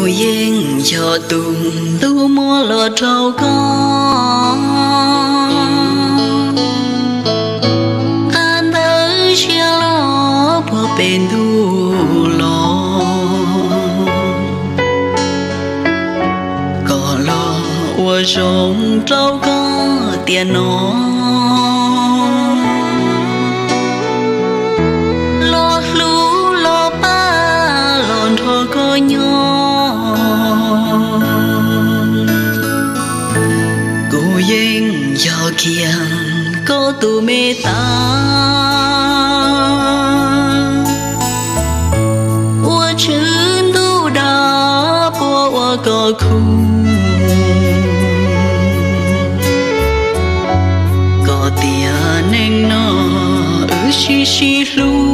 Kuv yeej yog tus ntuj muab los rau koj, qab ntawd siab los puag pem ntuj los, kom los ua zoo rau koj tiam no, los hlub los pab los nrog koj nyob. Kuv yeej yog kiag koj tus me tas, ua tswv ntuj dag puab ua koj khub, kom tiam neej no wb sib sib hlub.